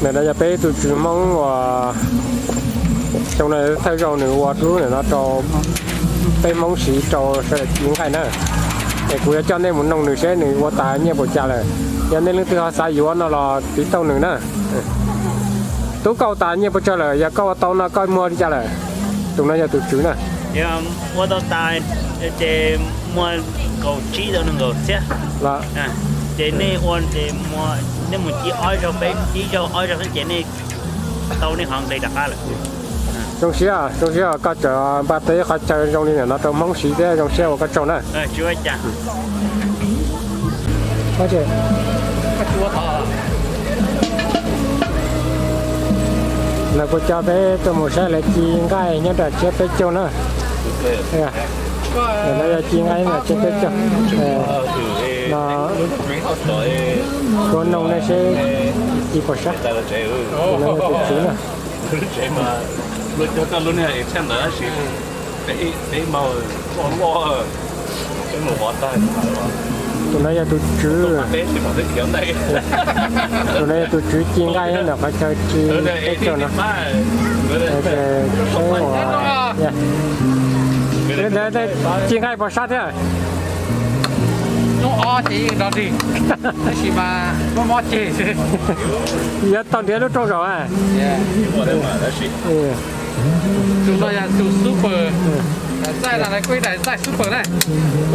Ntawm no yog peb tus tswv Hmoob uas xyoo no thawj zaug nws ua lub ntawm no rau peb Hmoob siv rau sawv daws ci nqaij na. Es kuv yuav coj nej mus noog nws seb nws ua tas nyiaj puas tsawg lawm. Yog nej leej twg ho xav yuav no los tiv tauj nws na. Tub, koj ua tas nyiaj puas tsawg lawm? Yog koj ua tau no koj muag li cas lawm? Tus no yog tus tswv na. Ua tau tas ces muag kaum tsib tau nees nkaum txhiab. Ces nej ua ces nej mus ci ob zaug peb ib zaug ob zaug xwb ces nej tau nej qhov nqi rov qab lawm. Zoo siab, zoo siab koj tseem npaj tau ib qhov chaw zoo li ntawm no rau Hmoob siv thiab, zoo siab ua koj tsaug na. Lawv kuj coj peb tuaj mus saib lawv ci nqaij nyob nram tsiab peb caug na. Ntawm no yog ci nqaij nram tsiab peb caug. No kuv noog nej seb ci puas sab. Tus no yog tus tswv na. Tus no yog tus tswv. Tus no yog tus tswv ci nqaij ntawm qhov chaw ci peb caug no. Saib ua, ci nqaij puas sab thiab? Hnub ob ces yeej nrov nrig, tab sis mas mob mob ceg xwb. Yuav tau nrhiav lub rooj zaum a. Tus no yog tus super, daim ntxaij no lawv kuj ib daim ntxaij super na.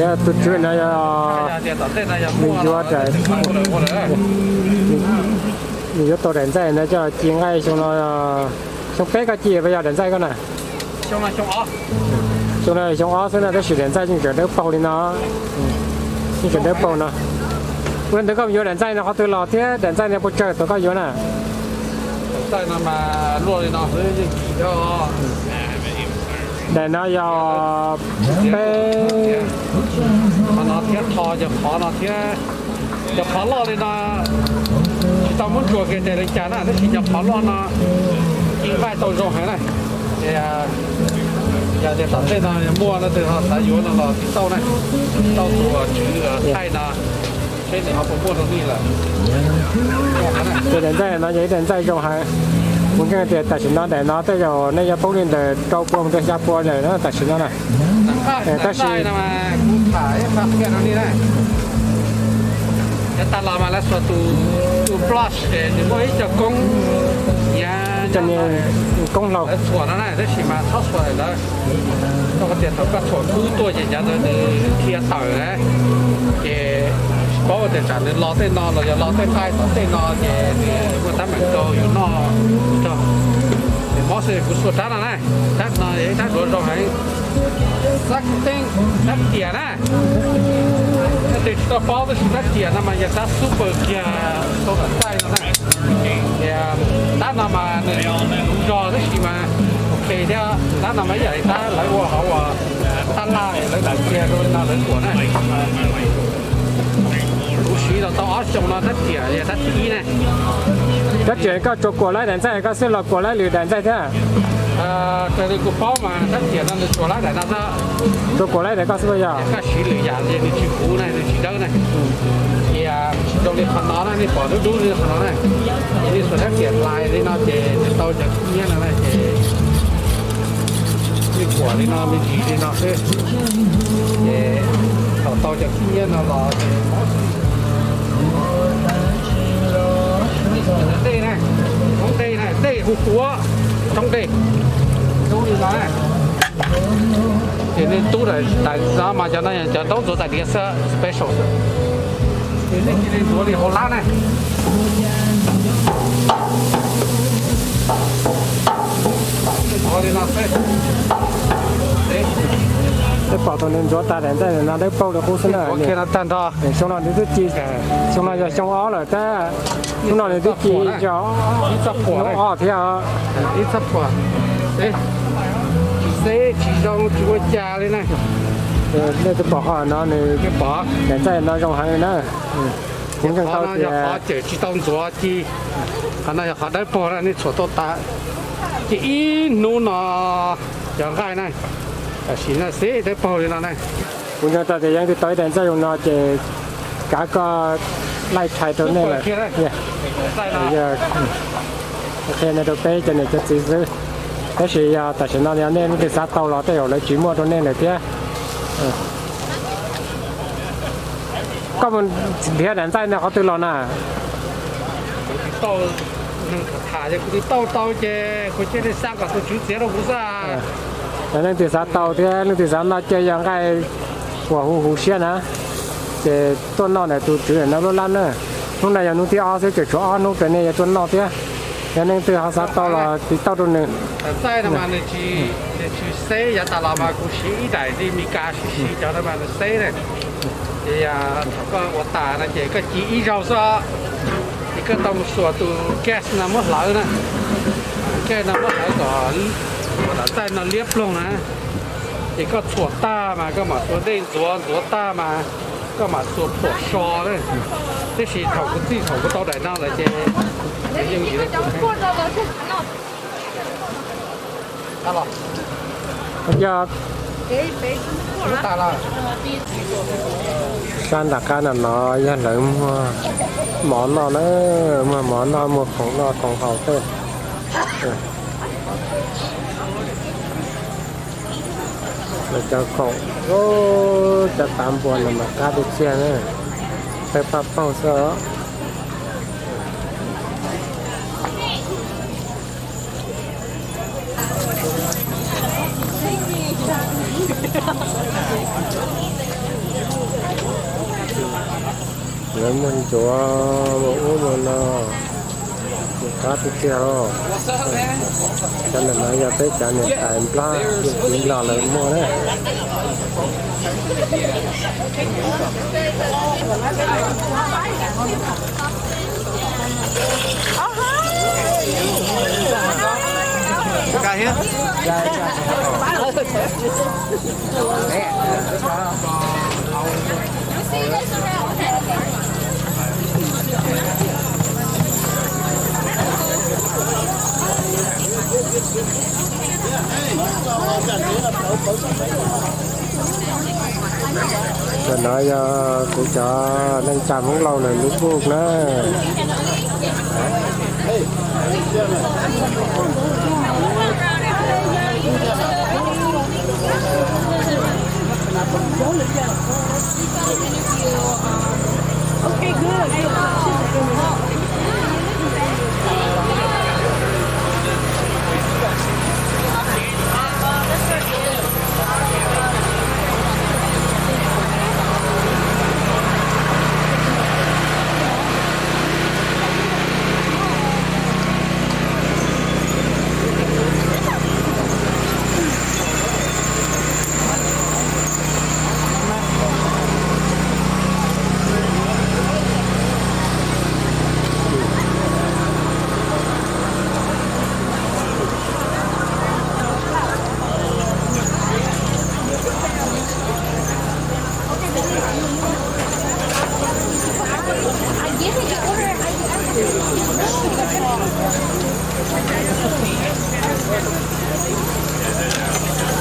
Yog tus tswv no yog nws yuav, nws yuav tau daim ntxaij ntawd coj ci nqaij xyoo no. Xyoo peb koj ci puas yog daim ntxaij koj na? Xyoo no xyoo ob xwb na, tab sis daim ntxaij yeej tseem dawb paug li no. Yeej tseem dawb paug no. Ua ntawd koj yuav daim ntxaij no qhov twg los thiab? Daim ntxaij no puas tsawg thaum koj yuav na? Daim no yog peb, qhov no thiab qhov, cov qhov no thiab, cov qhov loj li no tsis tau muab ntsuas kiag tias li cas na, tab sis cov qhov loj no ci nqaij tau zoo heev na. Yog tias tom ntej no muaj leej twg ho xav yuav no los tiv tauj na, tiv tauj tus tswv thaij no seb nws ho puas muaj rau nej lawm. Tus daim ntxaij no yog ib daim ntxaij zoo heev. Kuv ntseeg tias tam sim no daim no tej zaum nej yuav poob li ntawm rau pua mus rau xya pua lawm na tam sim no na. Tab sis tag los mas lawv xuas tus brush, nws muaj ib co koob, ib co niag koob hlau txhuam no na, tab sis mas txhob xuas ntawd. Koj tias thaum koj txhuam kub tuaj ces cov ntawd nws dhia tawm na, ces tsis paub tias tsam nws los tej no los yog los tej nqaij tom tej no ces nws muaj teeb meem rau yus noj tag. Mob xwb, kuv xuas rab no na, rab no yog ib rab duav zoo heev, xab teeb, rab riam na. Tej tsis tau paub tab sis rab riam no mas yog rab super kiag tau tom txaij no na. Rab no mas nws luv zog tab sis mas ok thiab, rab no mas ib yam li rab lawv ua hauv ua tab laj lawv lam kiag rau li no lawv tuam na. Kuv siv los tau ob xyoos no rab riam yog rab thib ib ne. Rab riam koj tsuas kuam laib daim ntxaij koj xwb los kuam laib lwm daim ntxaij thiab? Raws li kuv paub mas rab riam no nws tsuas laib daim no xwb. Tsuas kuam laib daim koj xwb yog? Koj siv lwm yam ces nws tsis huv na, nws tsis dawb na. Ces zoo li qhov no na, nej pom dub dub li qhov no na, ces nej xuas rab riam hlais li no ces nws tau cov khib nyiab no na ces nej kuam li no me ntsis li no xwb. Ces thaum tau cov khib nyiab no los ces dej na, thoob dej na, dej huv huav, thoob dej, dub li no na. Ces nej tub daim no mas cov no cov ntaub ntxuav tais diav xwb, special xwb. Ces nej cia li ntxuav li hauv lab na. Ntxuav li no xwb. Peb pom thaum nws ntxuav tas daim ntxaij no dawb paug li qub xwb na. Xyoo no nws twb ci, xyoo no yog xyoo ob lawm tab, hnub no nws twb ci ob thiab. Ib txoj phuam, tsis xeb tsis zoo tsis ua cas li na. Nej twb pom qhov no nws, daim ntxaij no zoo heev li na. Kuv ntseeg tau tias qhov cawm tsis tau ntxuav ci, qhov no yog qhov dawb paug na, nej txhuam tau tas ces ib hnub no cov nqaij na, tam sim no xeb dawb paug li no na. Kuv ntseeg tau tias yeej twb tau ib daim ntxaij zoo no ces kav koj laij tshais rau nej lawm. Yog qhia no rau peb cov niam cov txiv xwb, tab sis yog tam sim no yog nej leej twg xav tau los tej zaum lawv tsis muaj rau nej lawm thiab. Koj mus nrhiav daim ntxaij ntawd qhov twg los na? Kuv twb tau, kuv twb tau tau ces kuv cia li xa kom tus tswv txiav rau kuv xwb. Yog leej twg xav tau thiab leej twg xav noj ces yog nqaij uas huv huv siab na, ces tuaj noj ntawm tus tswv ntawm no lub lab na. Hnub no yog hnub thib ob xwb, tseem tshuav ob hnub ces nej yuav tuaj noj thiab. Yog leej twg ho xav tau los tiv tauj rau nws. Daim ntxaij no mas nws tsis, nws tsis xeb, yav tas los mas kuv siv ib daim li Mis Kas siv siv cov no mas nws xeb na. Ces thaum koj ua tas no ces koj ci ib zaug xwb, ces koj tau mus xuas tus gas no muab hlawv na. Gas no muab hlawv kom daim ntxaij no liab ploog na. Ces koj txhuam tag mas koj mam xuas dej ntxuav, ntxuav tag mas koj mam xuas phuam so na. Tiam sis thaum kuv txij thaum kuv tau daim no lawm ces yeej sab nram qab no no yog lawv muag mov noj na, muag mov noj, muag khoom noj khoom haus tej. Lawv cov khoom, cov tav npua no mas qab tiag tiag na, thawj paj paug xwb os. Lawv muag ntxuav, muag ub muag no, qab tiag tiag os. Cov ntawm no yog peb cov niam tais Nplog, yog txiv Nplog lawv muag na. Ntawm no yog kuv cov neej tsa Hmoob Lauj lawv lub book na.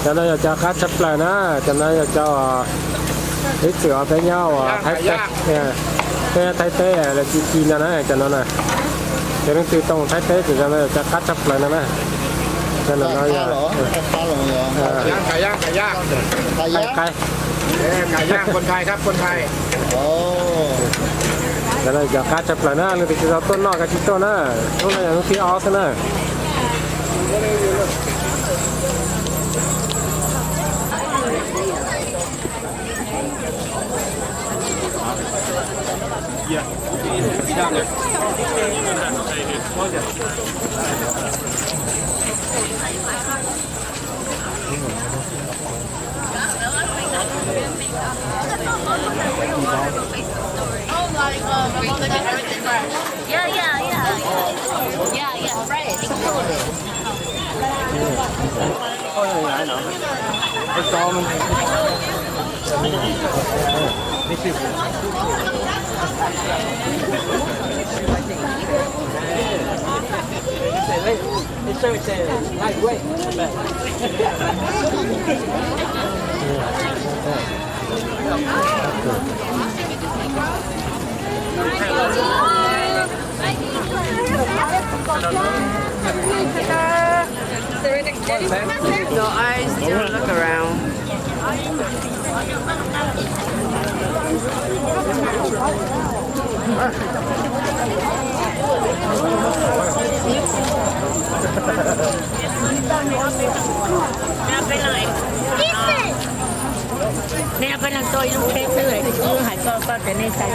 Cov no yog cov qab tshaj plaws na, cov no yog cov ib txwm os peb nyob uas Thaib teb, peb nyob Thaib teb lawv ci ci no na, cov no na. Cov leej twg tau Thaib teb ces cov no yog cov qab tshaj plaws no na. Cov no yog Cov no yog cov qab tshaj plaws na, leej twg tsis tau tuaj noj kav tsij tuaj na, hnub no yog hnub thib ob xwb na. No eyes, don't look around. Nej peb leeg tuaj ib lub tsheb xwb, wb hais koj, koj tias nej xav.